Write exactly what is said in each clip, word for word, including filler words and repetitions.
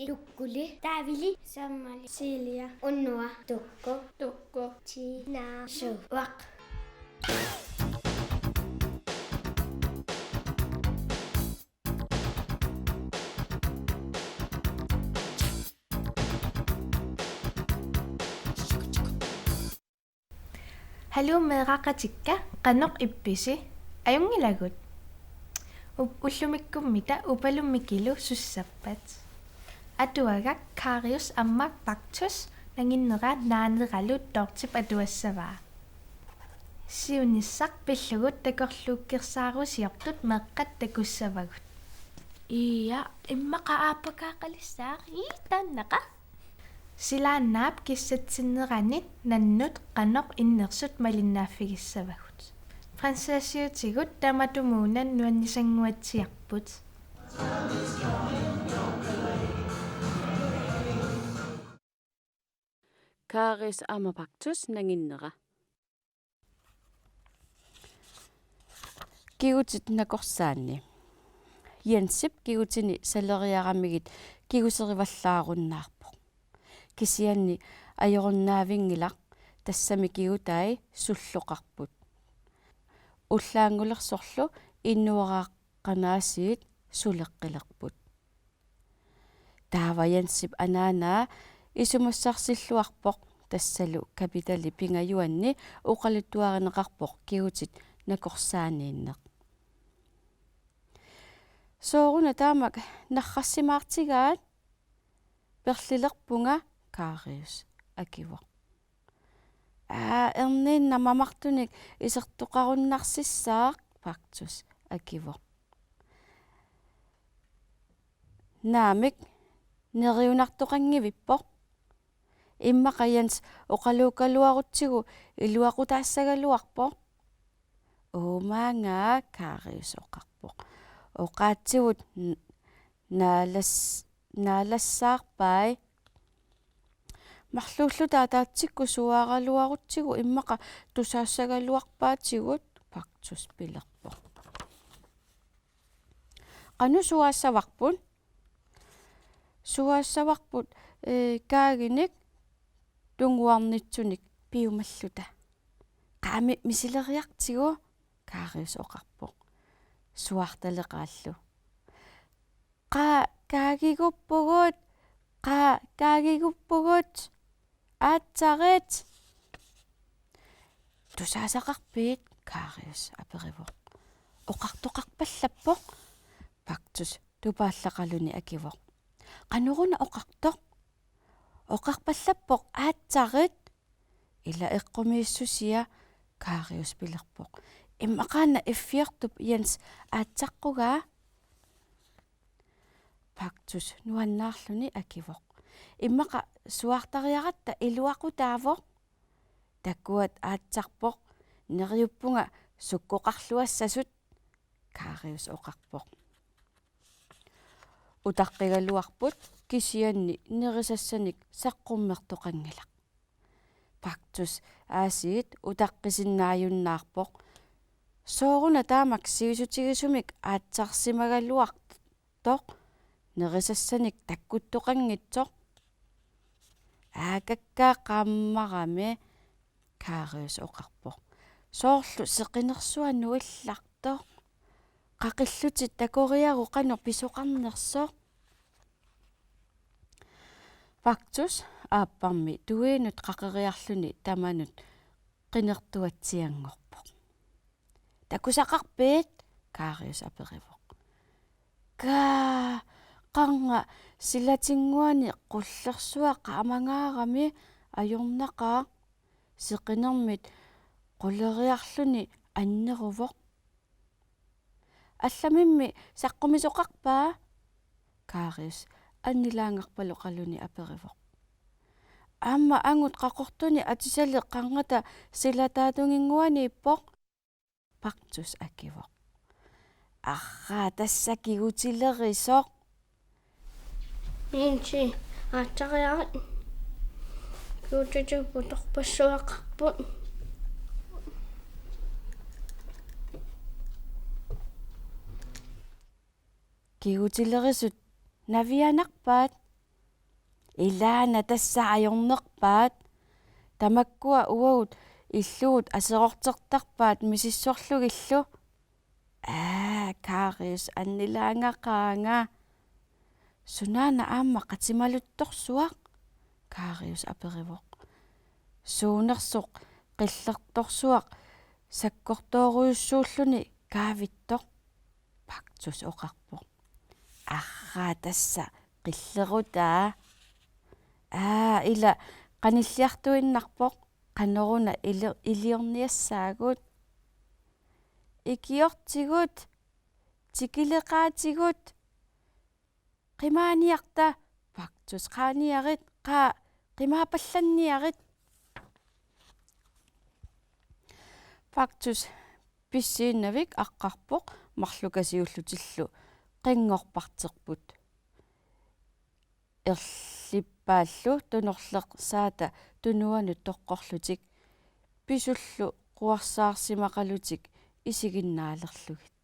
Tukkuli, Taavili, Sammali, Silja, Unnua, Tukku, Tukku, Tiina, Suuaq. Haluu meeraqatikka, qanoq ippisi? Ajunngilagut. Up-, ullumikkummita Upalummikilu sussappat. Atuagaq Karius aamma Baktus nanginnera naaneralu Dortep atuassavaa. Siunissaq pillugu takorluukkersaarusiortut meeqqat takussavagut. Ii, immaqa aappakaaqalissaaq, ii, taannaqa. Silaannaap kissatsinneranit nannut qanoq innersut malinnaaffigissavagut. Fransisiutigut tamatumuuna nuannisannguatsiarput. Karius aamma Baktus nanginnera. Kigutit nakorsaanni. Jensip kigutini saleriaramigit kiguserivallaarunnaarpoq. Kisianni ajorunnaavinngilaq, tassami kigutai sulloqarput. Ullaanngulersorlu inuaraqqanaasiit suleqqilerput. Taava Jensip anaanaa isumassarsilluarpoq, tassalu kapitali pingajuanni oqaluttuarineqarpoq kigutit nakorsaaniinneq. Sooruna taamak narrassimaartigaat? Perlilerpunga, Karius akivoq. Aa, erniinnaq mamartunik isertoqarunnarsissaaq, Baktus akivoq. Naamik, neriunartoqanngivippoq. Immaqa Jens oqaluukkaluarutsigu iluaqutaassagaluarpoq. Uumaanga, Karius oqarpoq. Oqaatsivut n-, naalas-, naalassaarpai. Marluulluta ataatsikkut suaaraluarutsigu immaqa tusaassagaluarpaatigut, Baktus pilerpoq. Qanoq suaassavarput? Suaassavarput, ee, kaaginik tunguarnitsunik piumalluta. Qaami misileriartigu, Karius oqarpoq suaartaleqaallu. Qaa kaagiguppugut, qaa kaagiguppugut, aatsarit! Tusaasaqarpit? Karius aperivoq. Oqartoqarpallappoq, Baktus tupaallaqaluni akivoq. Qanoruna oqartoq? Oqarpallappoq aatsarit. Ila eqqumiissusia, Karius pilerpoq. Immaqaana iffiortup Jens aatsaqqugaa? Baktus nuannaarluni akivoq. Immaqa suaartariaratta iluaqutaavoq. Takuat aatsarpoq, neriuppunga sukkoqarluassasut, Karius oqarpoq. Utaqqigaluarput kisianni nerisassanik saqqummertoqanngilaq. Baktus aasiit utaqqisinnaajunnaarpoq. Sooruna taamak sivisutigisumik aatsarsimagaluartoq nerisassanik takkuttoqanngitsoq? Aakakkaa qaammarami, Karius oqarpoq. Soorlu seqinersuaq nuillartoq. Qaqillutit takoriaruk qanoq pisoqarnersoq. Baktus aapparmi tuiinut qaqeriarluni tamanut qinertuatsianngorpoq. Takusaqarpit? Karius aperivoq. Kaa, qarnga silatinnguani qullersuaq qaamangaarami ajornaqaaq, seqinermit quleriarluni anneruvoq. Allamimmi saqqumisoqarpa? Karius annilaangarpaloqaluni aperivoq. Aamma angut qaqortuni atisalik qarngata silataatunginnguaniippoq, Baktus akivoq. Arraa, tassa kigutilerisoq. Inti aatsariarat kigutitut putorpassuaqarput. Kigutilerisut navianarpaat? Ilaana tassa ajornerpaat. Tamakkua uagut illugut aserortertarpaat misissorlugillu. Aa, Karius annilaangaqaanga. Sunaana aamma qatimaluttorsuaq? Karius aperivoq. Suunersoq qillertorsuaq sakkortoorujussuulluni kaavittoq, Baktus oqarpoq. Arraa tassa qillerutaa. Aa, ila qanilliartuinnarpoq, qanoruna ili-, iliorniassaagut. Ikiortigut, tikileqaatigut. Qimaaniarta, Baktus, qaaniarit, qaa, qimaapallanniarit. Baktus pissiinnavik aqqarpoq marlukasiullutillu qinngorparterput. Erlippaallu tunorlersaata tunuanut toqqorlutik pisullu quarsaarsimaqalutik isiginnaalerlugit.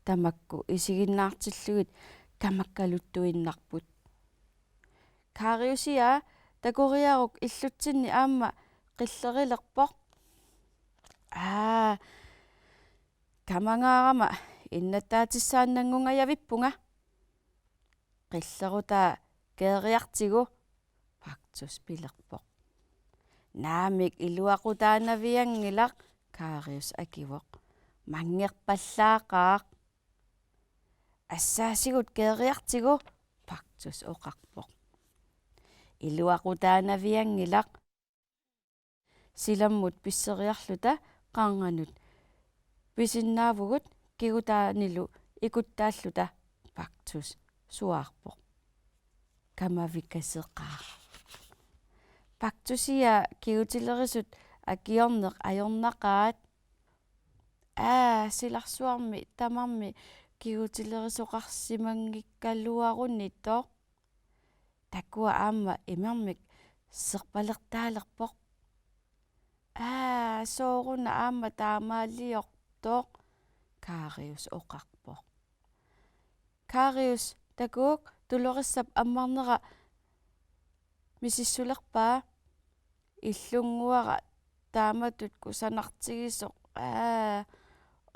Tamakku isiginnaartillugit tamakkaluttuinnarput. Kariusia, takoriaruk illutsinni aamma qillerilerpoq. Aa, kamangaarama innattaatissaannanngungajavippunga. Qillerutaa keeriartigu, Baktus pilerpoq. Naamik, iluaqutaanavianngilaq, Karius akivoq. Manngerpallaaqaaq. Assaasigut keeriartigu, Baktus oqarpoq. Iluaqutaanavianngilaq. Silammut pisseriarluta qarnganut pisinnaavugut kigutaanilu ikuttaalluta, Baktus suaarpoq. Kamavikaseqaaq. Baktusia, kigutilerisut akiorneq ajornaqaat. Aa, silarsuarmi tamarmi kigutilerisoqarsimanngikkaluarunitoq. Takua aamma imermik serpalertaalerpoq. Aa, sooruna aamma taamaaliortoq, Karius oqarpoq. Karius, takuuk, Doloressap ammarnera misissulerpaa. Illunnguara taamatut kusanartigisoq. Aa,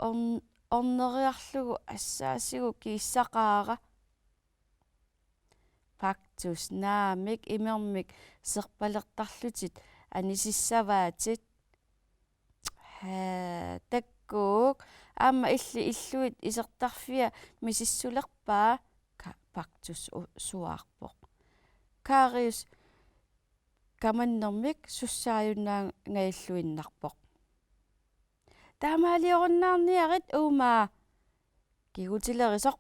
orn-, orneriarlugu assaasigut kiissaqaara. Baktus, naamik, imermik serpalertarlutit anisissavaatit. Haa, takuuk, aamma illit illuit isertarfia misissulerpaa, Ka-, Baktus u-, suaarpoq. Karius kamannermik sussaajunnaangajalluinnarpoq. Taamaaliorunnaarniarit uuma, kigutilerisoq.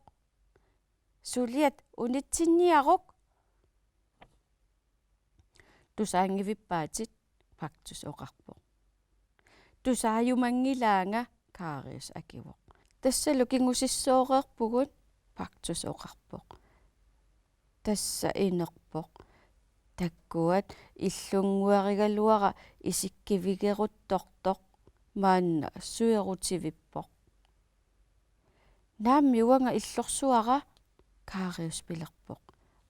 Suliat unitsinniaruk. Tusaanngivippaatit, Baktus oqarpoq. Tusaajumanngilaanga, Karius akivoq. Tassalu kingusissooreerpugut, Baktus oqarpoq. Tassa inerpoq. Takuat, illunnguarigaluara isikkivigeruttortoq, maanna suerutivippoq. Naammi, uanga illorsuara, Karius pilerpoq.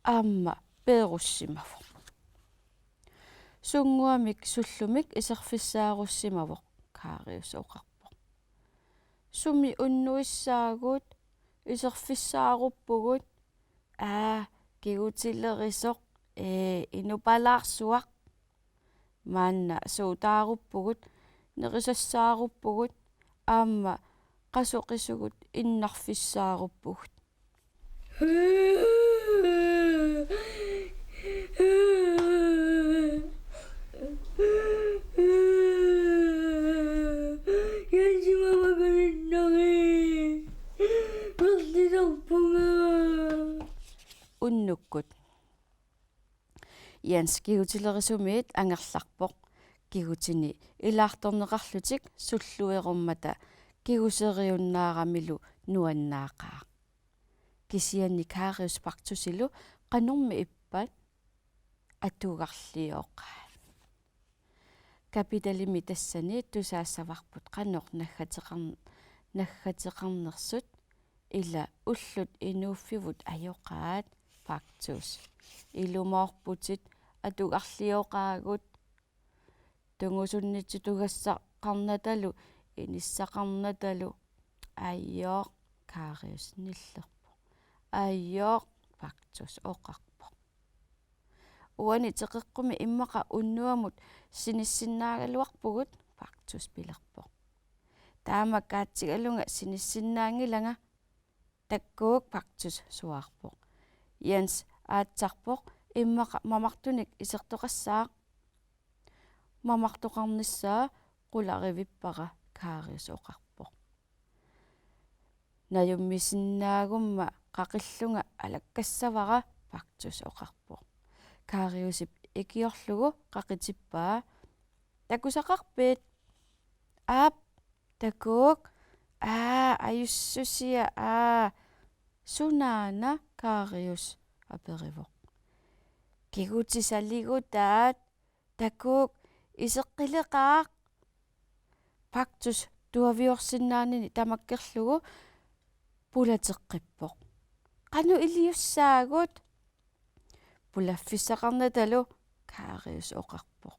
Aamma peerussimavoq. Sunnguamik sullumik iserfissaarussimavoq, Karius oqarpoq. Sumi unnuissaagut? Iserfissaaruppugut. Aa, kigutilerisoq, ee, inupalaarsuaq. Maanna suutaaruppugut, nerisassaaruppugut, aamma qasoqisugut innarfissaaruppugut. Unnukkut Jens kigutilerisumiit angerlarpoq. Kigutini ilaartorneqarlutik sulluerummata kiguseriunnaaramilu nuannaaqaaq. Kisianni Karius Baktusilu qanormi ippat atugarlioqaat. Kapitalimi tassani tusaassavarput qanoq naggateqarn-, naggateqarnersut Ila ullut inuuffivut ajoqaat, Baktus. Ilumoorputit, atugarlioqaagut. Tungusunnitsitut tugassaqarnatalu, inissaqarnatalu. Ajooq, Karius nillerpoq. Ajooq, Baktus oqarpoq. Uani teqeqqumi immaqa unnuamut sinissinnaagaluarpugut, Baktus pilerpoq. Taama kaatsigalunga sinissinnaanngilanga. Takkuuk, Baktus suaarpoq. Jens aatsarpoq, immaqa mamartunik isertoqassaaq. Mamartoqarnissaa qularivippara, Karius oqarpoq. Najummisinnaagumma qaqillunga alakkassavara, Baktus oqarpoq. Kariusip ikiorlugu qaqitippaa. Takusaqarpit? Aap, takuuk. Aa, ajussusia, aa. Sunaana, Karius aperivoq. Kigutit saligutaat, takuuk, iseqqileqaaq. Baktus tuaviorsinnaanini tamakkerlugu pulateqqippoq. Qanoq iliussaagut? Pulaffissaqarnatalu, Karius oqarpoq.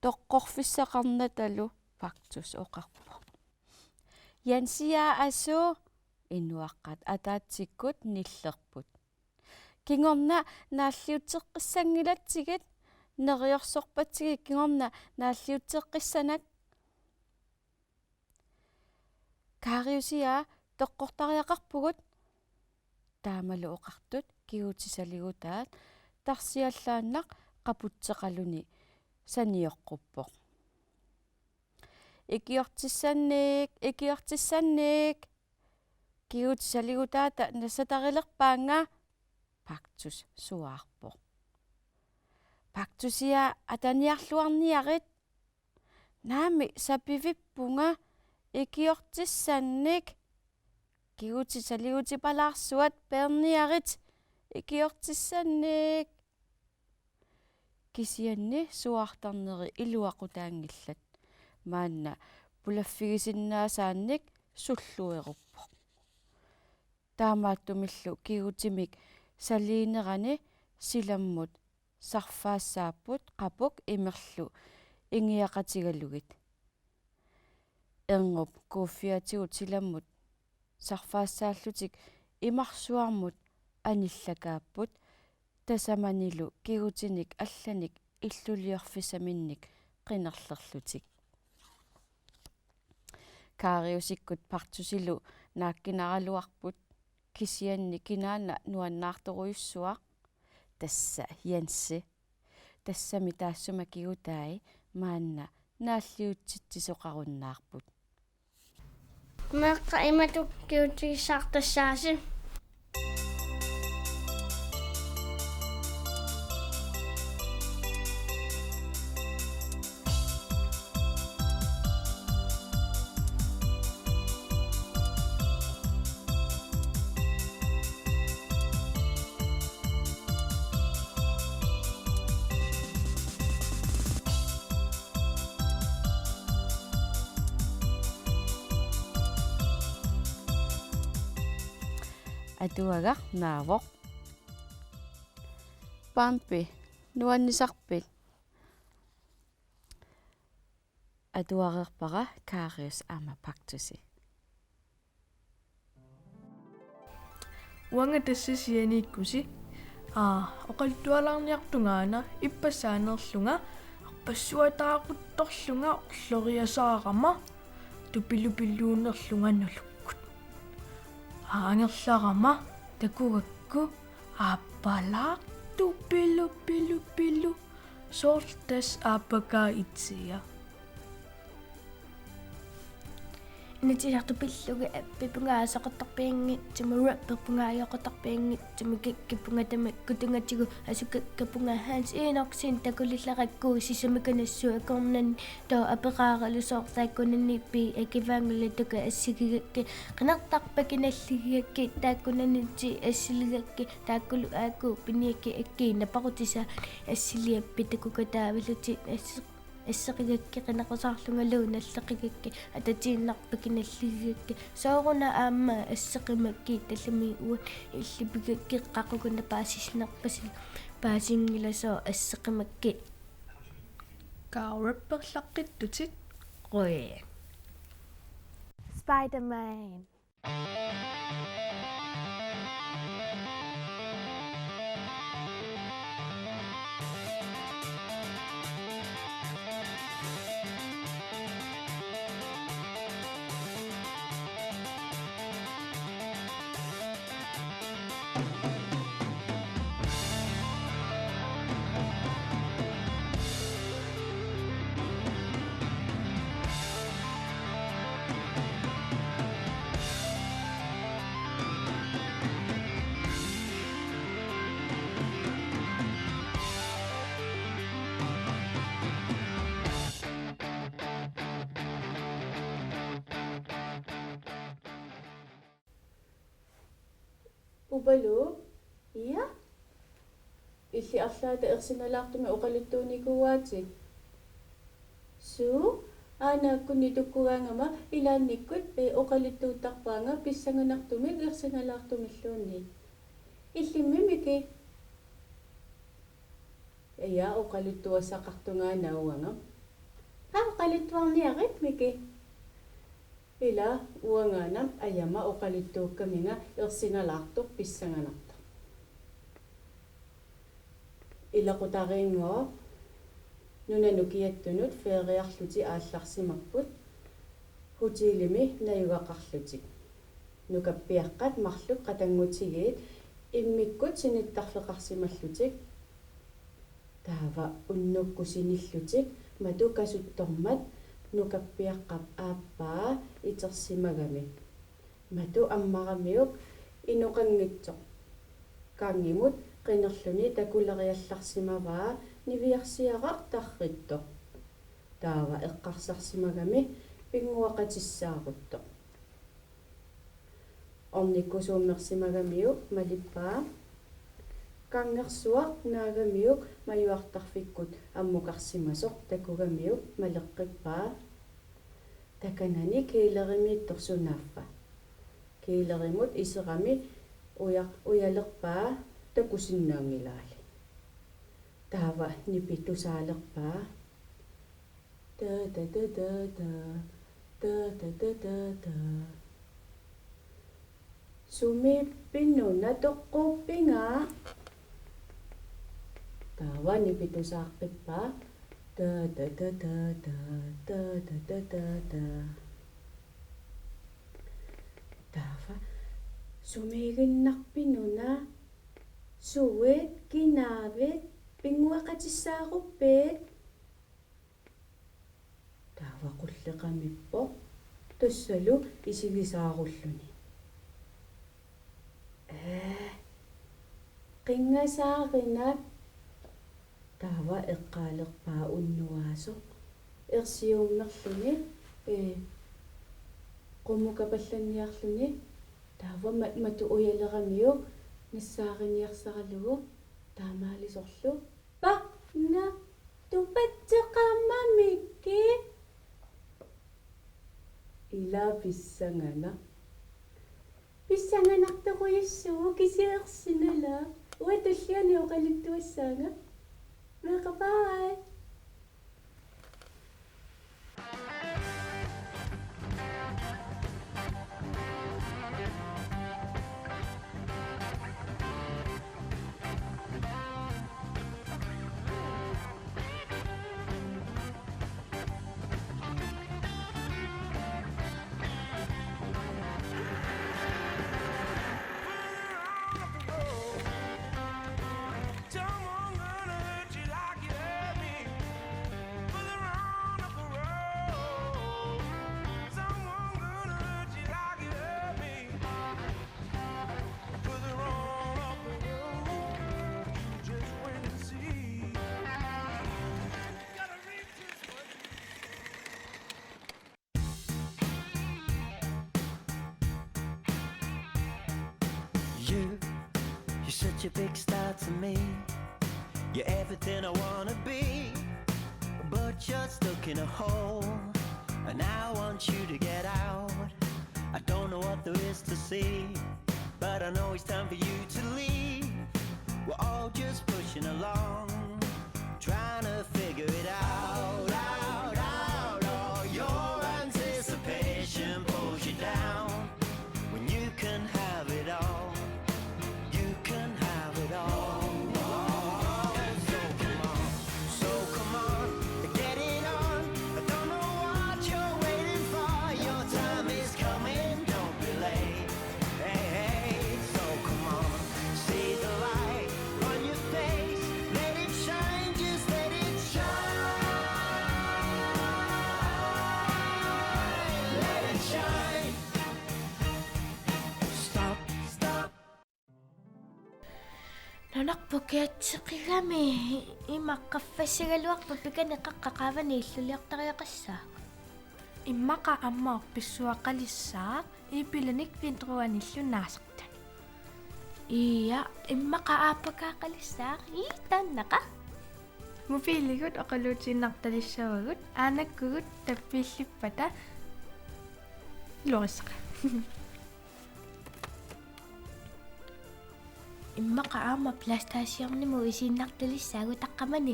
Toqqorfissaqarnatalu, Baktus oqarpoq. Jensia asu, inuaqqat ataatsikkut nillerput. Kingorna naalliutseqqissanngilatsigit, neriorsorpatsigit kingorna naalliutseqqissanak. Kariusia, toqqortariaqarpugut. Taamalu oqartut kigutit saligutaat tarsiallaannaq qaputseqaluni sanioqquppoq. Ikiortissannik, ikiortissannik. Kigutit saligutaata nassatarilerpaannga, Baktus suaarpoq. Baktusia, ataniarluarniarit. Naamik sapivippunga, ikiortissannik. Kigutit saligutipalaarsuat peerniarit, ikiortissannik. Kisianni suaartarneri iluaqutaanngillat. Maanna pulaffigisinnaasaannik sullueruppoq. Taamaattumillu kigutimik saliinerani silammut sarfaassaapput qapuk imerlu ingiaqatigalugit. Erngup kuuffiatigut silammut sarfaassaallutik imarsuarmut anillakaapput, tasamanilu kigutinik allanik illuliorfissaminnik qinerlerlutik. Kariusikkut Baktusilu naakkinaraluarput, kisianni kinaana nuannaartorujussuaq. Tassa Jensi. Tassami taassuma kigutai maanna naalliutsitsisoqarunnaarput. Meeqqat imatut kigutigissartassaasi. Atuagaq naavoq. Bambi, nuannisarpit? Atuareerpara Karius aamma Baktusi. Uanga tassa sianiikkusi, aa, oqaluttualaarniartungaana ippassaq aneerlunga arpassuataaquttorlunga orloriasaarama tupilupilluunnerlunga nulukkut. Aa, angerlarama takugakku aappalaaq tupilupilupilu. Soorlu tassa aappakaatsiaq. Inatsisartut pillugit appipungaasaqartarpianngitsumik, rapperpungaajaqartarpianngitsumik, kakkapunga tamakku tungatigut, asukakkapunga Hans Enoksen takulillarakku, sisamik kanassuaq akornanni, taava aperaaralu soorlu taakkunaniippiit akivaanngilaq, takuuk assigigakkit, qinertarpakka nalligigakkit, taakkunaniittut assiligakkit, taakkulu aajuku piniakkit, akii naparutisat assiliappit, takuuk taavalutit assi- Asseqigakkit qinaqusaarlungalu nalleqigakkit, atatiinnarpakka nalligigakkit. Sooruna aamma asseqimakkit, tallimat uani illit pigakkit qaqugu una paasisinnaavarsi, paasinngilagut asseqimakkit. Kaarupperlaqqittutit. Qoi. Spider-Man. Upalu, ia? Illit arlaata ersinalaartumik oqaluttuunikuuaatit. Suu, aana akkunni tukkugaangama ilaannikkut, ee, oqaluttuuttarpaanga pissanganartumik ersinalaartumilluunniit. Illimmi Miki? Ia, oqaluttuassaqartunga aana uanga. Aa, oqaluttuarniarit Miki. Ila uangaana ajama oqaluttuukkaminga ersinalaartoq pissanganartoq. Ilaqutariinngooq nunanut kiattunut feriarlutik aallarsimapput hotelimi najugaqarlutik. Nukappiaqqat marluk qatanngutigiit immikkut sinittarfeqarsimallutik. Taava unnukkut sinillutik matu kasuttormat nukappiaqqap aappaa itersimagami. Matu ammaramiuk inoqanngitsoq. Gangimut qinerluni takuleriallarsimavaa niviarsiaraq tarrittoq. Taava eqqarsarsimagami pinnguaqatissaaruttoq. Ornikkusuummersimagamiuk malippaa. Gangersuaq naagamiuk majuartarfikkut ammukarsimasoq takugamiuk maleqqippaa. Takanani kælerimiittoq sunaaffa. Kælerimut iserami uja-, ujalerpaa takusinnaanngilaali. Taava nipi tusaalerpaa. Ta, ta, ta, ta, ta. Ta, ta, ta, ta, ta. Sumiippinuna toqquppinga? Taava nipi tusaaqqippaa. Ta, ta, ta, ta, ta, ta, ta, ta, ta, ta. Taava sumiiginnarpinuna? Suit, kinaavit, pinnguaqatissaaruppit? Taava qulleqamippoq. Tassalu isigisaarulluni. Ee, qinngasaarinak. Taava eqqaalerpaa unnuaasoq. Ersiummerluni, ee, qummukapallanniarluni. Taava ma-, matu ujaleramiuk nassaariniarsaralugu taamaalisorlu. Paqna, tupatseqarma Miki. Ila pissanganaq. Pissanganartorujussuuvoq, kisianni ersinalaaq. Uanga tulliani oqaluttuassaanga. Meeqqat, bye. You, you're such a big star to me. You're everything I wanna be. But you're stuck in a hole, and I want you to get out. I don't know what there is to see, but I know it's time for you to leave. We're all just pushing along, trying to figure it out, out, out. All your anticipation pulls you down when you can have it all. You can have it all. So come on, so come on, get it on. I don't know what you're waiting for. Your time is coming, don't be late. Hey, hey, so come on, see the light on your face. Let it shine, just let it shine. Let it shine. Stop, stop. Nunarput kiatseqigami ima qaffassagaluarpat pikani qaqqap qaavani illuliortariaqassaagut. Immaqa aamma orpissuaqalissaaq iipilunik vintroanillu naasartani. Ia, immaqa aappakaaqalissaaq ii taannaqa. Mobiiligut oqaluutiinnartalissavagut aanakkugut tappiillippata iluarissaqaaq. Immaqa aamma plastaasiornimut isiinnartalissaagut taqqamani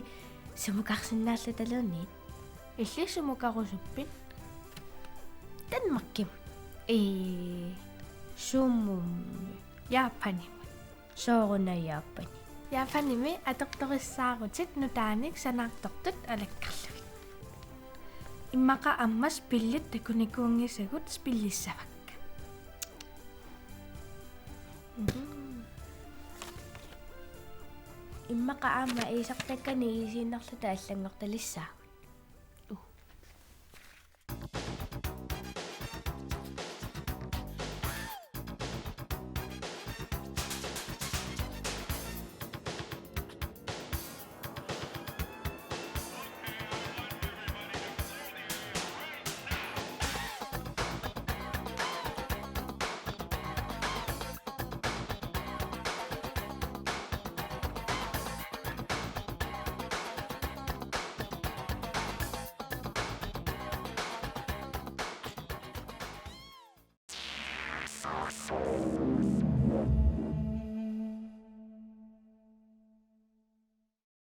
sumukarsinnaalluta luunniit. Illit sumukarusuppit? Danmarkimut. Ee, sumummi? Japanimut. Sooruna Japani? Japanimi atortorissaarutit nutaanik sanaartortut alakkarlugit. Immaqa aamma spillit takunikuunngisagut spillissavakka. Mhm. Immaqa aamma iisartakkani isiinnarluta allanngortalissaagut.